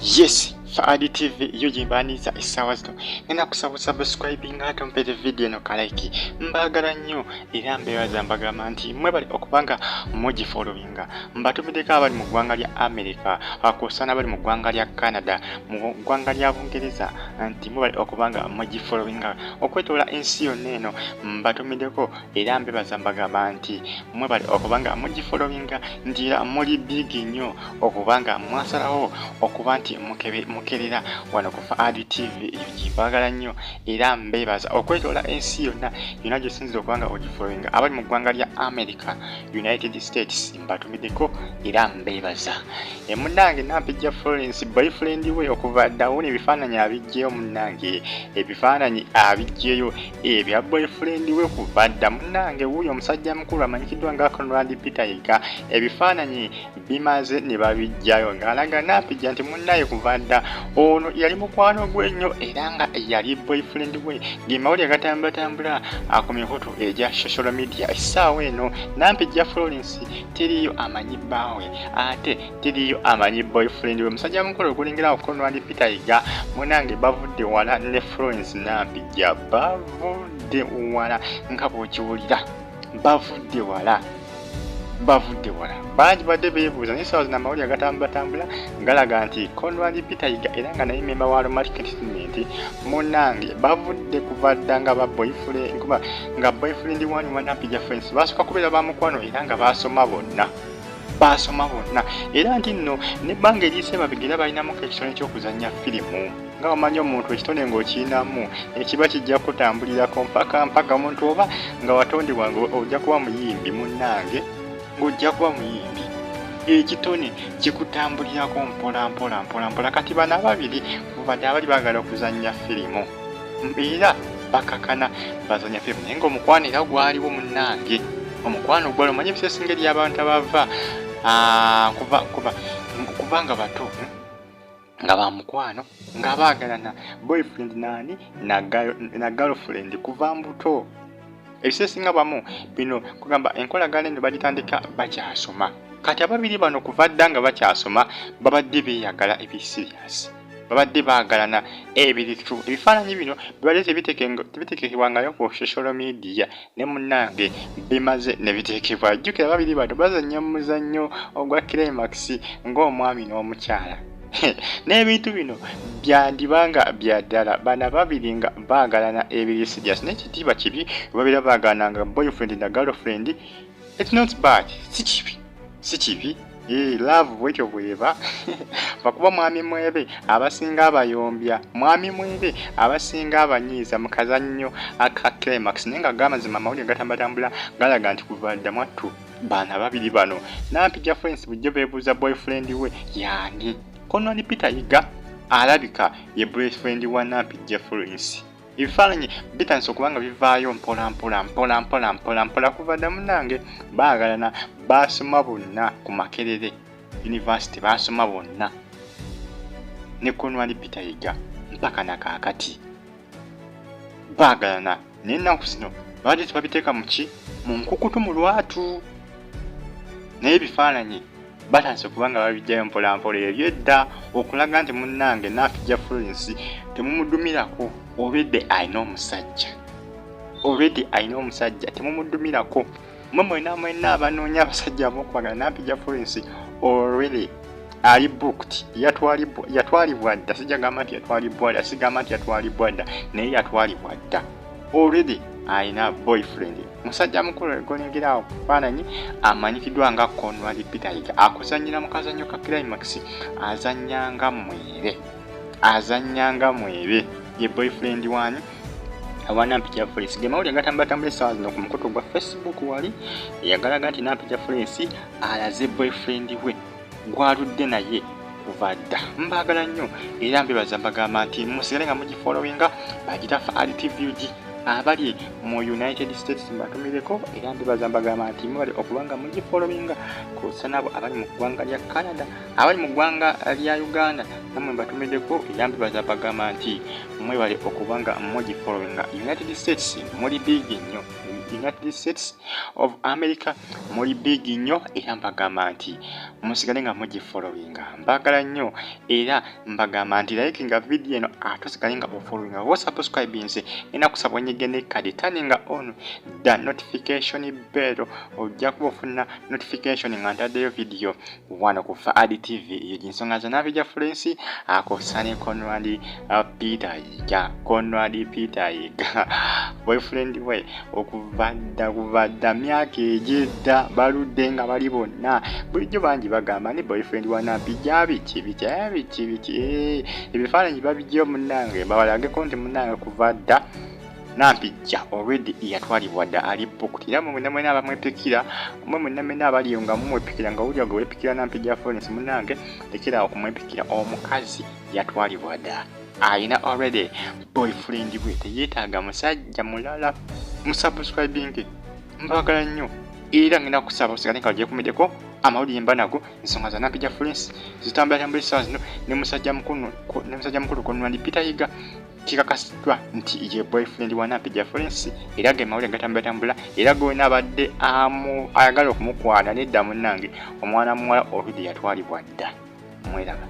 Yes, Faadi TV yo gimbaniriza essaawa zino. Ngenda kusaba subscribing ate ompere video eno kalike. Mbaagala nnyo era mbeebaza, mbagamba nti mwebale okubanga mugifollowinga. Mbatumiddeko abali mu ggwanga lya America, kw'ossa n'abali mu ggwanga lya Canada, mu ggwanga lya Bungereza, nti mwebale okubanga mugifollowinga okwetoola ensi yonna eno. Mbatumiddeko era mbeebaza, mbagamba nti mwebale okubanga mugifollowinga, nti era muli big nnyo okubanga mwasalawo okuba nti mukerera wano ku Faadi TV. Eyo gimbaagala nnyo era mbeebaza okwetoola ensi yonna yonna gyosinzira okubanga ogifollowinga. Abali mu ggwanga lya America, United States, mbatumiddeko era mbeebaza. Munnange Nampijja Florence, boyfriend we okuva dawuni, ebifaananyi abiggyeyo. Munnange, ebifaananyi abiggyeyo ebya boyfriend we kuva dda. Munnange, wuuyo omusajja mukulu amanyikiddwa nga Conrad Peter Yiga. Ebifaananyi bimaze ne babiggyayo ng'alaga Nampijja nti munnaye kuva dda ono yali mukwano gwe nnyo era nga yali boyfriend we. Ng'emawulire gatambulatambula ku mikutu egya social media essaawa eno, Nampijja Florence teriyo amanyi bbaawe, ate teriyo amanyi boyfriend we. Musajja mukulu ogulingirawo Conrad Peter Yiga, munange, bavudde wala ne Florence Nampijja, bavudde wala nga bw'okiwulira, bavudde wala, bavudde wala. Bangi badde beebuuza, naye essaawa zino amawulire agatambulatambula galaga nti Conrad Peter Yiga, era nga naye memba wa Aromatic Entertainment, munnange, bavudde kuva dda nga ba boyfriend, kuba nga boyfriend wani wa Nampijja Florence basooka kubeera bamukwano era nga baasoma bonna, baasoma bonna, era nti nno nebbanga eriyise mabega era balinamuko ekitone ky'okuzannya firimu. Nga omanyi omuntu ekitone ng'okiyinamu ekiba kijja kutambulirako mpaka mpaka. Omuntu oba nga watondebwa nga ojja kuba muyimbi, munnange, ng'ojja kuba muyimbi, ekitone kikutambulirako mpola mpola mpola mpola. Kati bano ababiri kubadde abali baagala okuzannya firimu era bakakana bazanya firimu, naye ng'omukwano era gwaliwo. Munnange, omukwano gwali, omanyi ebiseera eri abantu abava kuva nga bato nga bamukwano, nga baagalana, boyfriend nani na girlfriend kuva mbuto. Ebiseera ebisinga bamu bino kugamba enkolagana eno bagitandika bakyasoma. Kati ababiri bano kuva dda nga bakyasoma babadde beeyagala ebi serious, babadde baagalana ebiritu. Ebifaananyi bino bibadde tebitekebwangayo ku social media, ne munnange bimaze ne biteekebwa. Jjukira babiri bano bazannya mu muzannyo ogwa Climax ng'omwami n'omukyala, n'ebintu bino byandibanga bya ddala. Bano babiri nga baagalana ebiri serious, naye kitiibwa kibi babeera baagalana nga boyfriend na girlfriend. It's not bad, si kibi, si kibi. Love bwetyo bweba bakuba. Mwami Mwebe abasinga abayombya, Mwami Mwebe abasinga abanyiiza mu kazannyo aka Climax, naye nga gamazima amawulire gatambatambula galaga nti kuva dda mwattu baana babiri bano, Nampijja Florence bulijjo beebuuza boyfriend we yaani. Conrad Peter Yiga alabika ye boyfriend wa Nampijja Florence. Ebifaananyi bitandise okuba nga bivaayo mpola mpola mpola mpola mpola mpola. Kuva dda munnange baagalana, baasoma bonna ku Makerere University, baasoma bonna ne Conrad Peter Yiga mpaka nakaakati baagalana. Naye ennaku zino babadde tebabiteeka muki mu nkukutu mu lwatu, naye ebifaananyi batandise okuba nga babijjayo mpolampola ebyedda okulaga nti munnange Nampijja Florence temumudumirako, already alina omusajja, already alina omusajja, temumudumirako. Mwe mwena mwena abanoonya abasajja ab'okwagala, Nampijja Florence already ali booked, yatwalibwa dda. Sijja gamba nti yatwalibwa dda, sigamba nti yatwalibwa dda, naye yatwalibwa dda, already alina boyfriend. Musajja mukulu golengerawo ku faananyi amanyikiddwa nga Conrad Peter Yiga, akuzannyira mu kazannyo ka Climax, azannyanga Mwebe, azannyanga Mwebe, ye boyfriend wani awa Nampijja Florence. Ge mawulire gatambulatambula essaawa zino ku mukutu gwa Facebook wali eyagalaga nti Nampijja Florence alaze boyfriend we gwaludde naye kuva dda. Mbaagala nnyo era mbebaza, mbagamba nti musigale nga mugifollowinga, bagita Faali TV UG. Abali mu United States mbatumireko era mbebaza, mbagamba nti mubali okuba nga mugifollowinga, kusa nabo abali mu ggwanga lya Canada, abali mu ggwanga lya Uganda namwe mbatumiddeko era mbebaza, mbagamba nti mwebale okuba nga mugifollowinga. United States muli big nnyo. United States of America. Muli big nnyo, era mbagamba nti musigale nga mugifollowinga. Mbagala nnyo, era mbagamba nti likinga video eno, ate osigale nga ofollowinga. Wo subscribinze, ngenda kusaba onyige ne kadi, turninga on the notification bell, ojja kuba ofuna notification nga ntaddeyo video wano ku Faad TV. Eyo gyensonga za Nampijja Florence akosa ne Conrad Peter Yiga. Conrad Peter Yiga boyfriend we okuva dda, kuva dda myaka egyedda, baludde nga bali bonna. Bulijjo bangi bagamba ni boyfriend wa Nampijja, biki biki, biki biki, ebifaananyi babijjayo munnange, babalageko nti munnange kuva dda Nampijja already yatwalibwa dda, ali booked. Era mwe mwena mwena abamwepikira, mwe mwena mwena abaliyo nga mumwepikira, nga wulira gwe weepikira Nampijja Florence, munnange lekera okumwepikira. Omukazi yatwalibwa dda, alina already boyfriend bwe, teyeetaaga musajja mulala. Musubscribing, mbagala nnyo, era ngenda kusaba osigale nga ogyekumiddeko amawulire mba nago. Ensonga za Nampijja Florence zitambula tambula essaawa zino ne musajja mukulu Conrad Peter Yiga, kikakasiddwa nti ye boyfriend wa Nampijja Florence, era ge mawulire gatambulatambula. Era gonna abadde ayagala okumukwana, nedda munnange, omwana muwala already yatwalibwa dda. Mweraba.